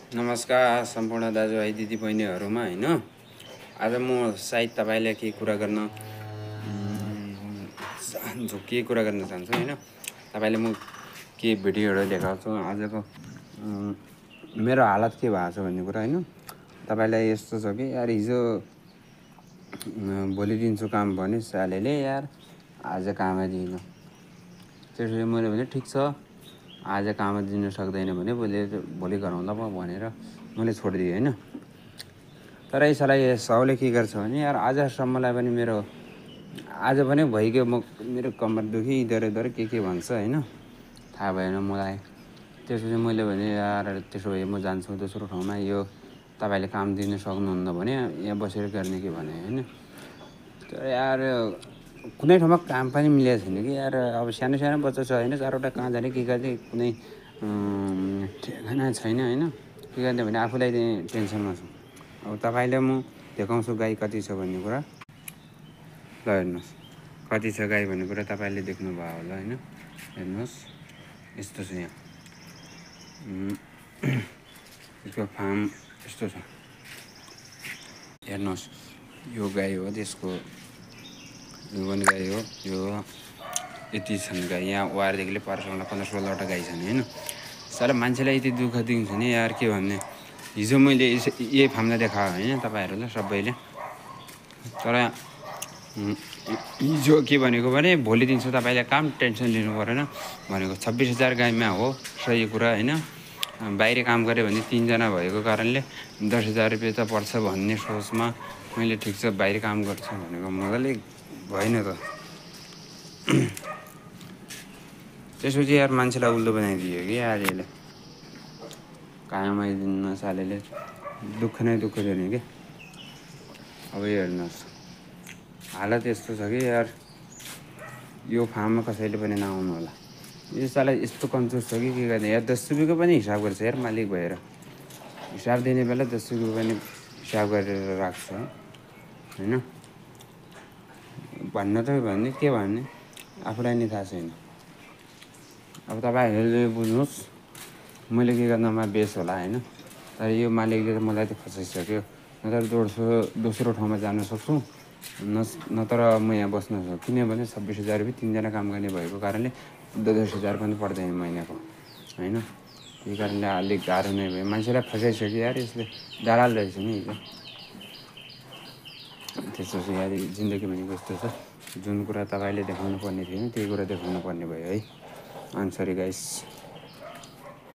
नमस्कार सम्पूर्ण दाजुभाइ दिदीबहिनीहरूमा हैन। आज म सायद तपाईलाई के कुरा गर्न चाहन्छु हैन। तपाईले म के भिडियोहरु देखाउँछु आजको मेरो हालत के भएको छ भन्ने कुरा हैन। तपाईलाई यस्तो छ कि यार हिजो भोलि दिन्छु काम भने सालेले यार आज कामै दिएन। त्यसैले मैले भने ठीक छ आज काम दिन सक्दैन भने भोलि गरौँला भनेर मैले छोडिदिएँ हैन। तर यसलाई साउले के गर्छ भने यार आजसम्मलाई पनि मेरो आज पनि भइगयो मेरो कम्मर दुखी इधर के भन्छ हैन। थाहा भएन मलाई। त्यसपछि मैले भने यार त्यसो भए म जान्छु दोस्रो ठाउँमा यो तपाईले काम दिन सक्नुहुन्न भने यहाँ बसेर गर्ने के भने हैन। तर यार कुनै ठाउँमा काम पनि मिलेको छैन कि यार। अब सानो बच्चा छ हैन, चारवटा कहाँ जाने के गर्ने कुनै ठेगाना छैन हैन। के गर्ने भने आफूलाई टेन्सनमा छु। अब तपाईलाई म देखाउँछु गाई कति छ भन्ने कुरा। ल हेर्नुहोस् कति छ गाई भन्ने कुरा तपाईले देख्नु भयो होला हैन। हेर्नुहोस् यस्तो छ यहाँ यसको फार्म यस्तो छ। हेर्नुहोस् यो गाई हो, त्यसको यो पनि गाई हो। यो यति छन् गाई यहाँ वारदेखिले परसम्म 15-16वटा गाई छन् हैन। साला मान्छेलाई यति दुःख दिन्छ नि यार के भन्ने। हिजो मैले यही फार्मलाई देखाएँ हैन तपाईहरुलाई सबैले। तर हिजो के भनेको भने भोलि दिन्छु तपाईले काम, टेन्सन लिनु पर्दैन भनेको। 26,000 गाईमा हो सही कुरा हैन। बाहिर काम गरे भने 3 जना भएको कारणले 10,000 रुपैयाँ त पर्छ भन्ने सोचमा मैले ठीक छ बाहिर काम गर्छु भनेको। मजाले भएन त। त्यसपछि यार मान्छेलाई उल्लु बनाइदियो कि यार यसले। कामै दिन्न सालेले, दुःख नै दुःख दिने के। अब यो हेर्नुहोस् हालत यस्तो छ कि यार यो फार्ममा कसैले पनि नआउनु होला। यो साला यस्तो कन्जुस छ कि के गर्ने यार। 10 रुपैयाँको पनि हिसाब गर्छ यार मालिक भएर। हिसाब दिने बेला 10 रुपैयाँ पनि हिसाब गरेर राख्छ हैन। भन्न त भन्ने के भन्ने आफूलाई नि थाहा छैन। अब तपाईहरुले बुझ्नुस् मैले के गर्नमा बेस होला हैन। तर यो मालिकले त मलाई त फसाइसक्यो। नत्र दोस्रो ठाउँमा जान सक्छु नत्र म यहाँ बस्न सक्छु। किनभने 26,000 रुपैयाँ 3 जना काम गर्ने भएको कारणले 10,000 पनि पर्दैन महिनाको हैन। त्यही कारणले अलिक गाह्रो नै भयो। मान्छेलाई फसाइसक्यो यार यसले। दलाल रहेछ नि यो। त्यसपछि यार जिन्दगी भनेको यस्तो छ। जुन कुरा तपाईले देखाउनु पर्ने थिएन त्यही कुरा देखाउनु पर्ने भयो है। आन्सरी गाइस।